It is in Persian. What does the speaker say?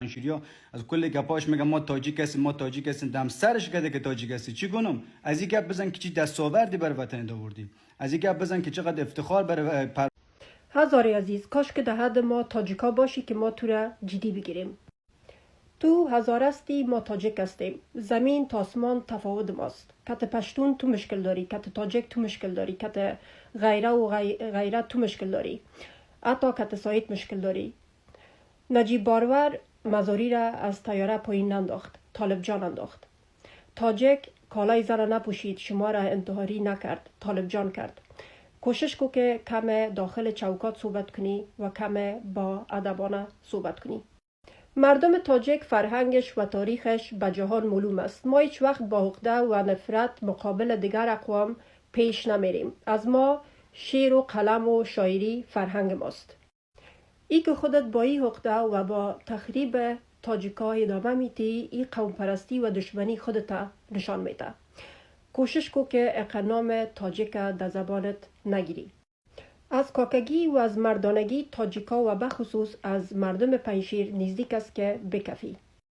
پنجشیریا از کل گپاش میگم ما تاجیک هستیم، ما تاجیک هستیم. دم سرش کده که تاجیک هستی. چی کنم؟ از این گپ بزن که چی دستاوردی بر وطن آوردی، از این گپ بزن که چقدر افتخار بر هزاره عزیز، کاش که در حد ما تاجیکا باشی که ما تو را جدی بگیریم. تو هزاره هستی، ما تاجیک هستیم. زمین تا آسمان تفاوت ماست. کت پشتون تو مشکل داری، کت تاجیک تو مشکل داری، کت غیره و غیره تو مشکل داری، حتی کت سایت مشکل داری. نجیب بارور مزاری را از طیاره پایین ننداخت، طالب جان انداخت. تاجک کالای زن نپوشید، شما را انتحاری نکرد، طالب جان کرد. کوشش کو که کم داخل چوکات صحبت کنی و کم با ادبانه صحبت کنی. مردم تاجک فرهنگش و تاریخش به جهان معلوم است. ما هیچ وقت با عقده و نفرت مقابل دیگر اقوام پیش نمیریم. از ما شعر و قلم و شاعری فرهنگ ماست. ای که خودت با این عقده و با تخریب تاجیکا ادامه میتی، ای قوم پرستی و دشمنی خودت نشان میده. کوشش کو که اقنام تاجیک در زبانت نگیری. از کاکگی و از مردانگی تاجیکا و بخصوص از مردم پنجشیر نزدیک است که بکفی.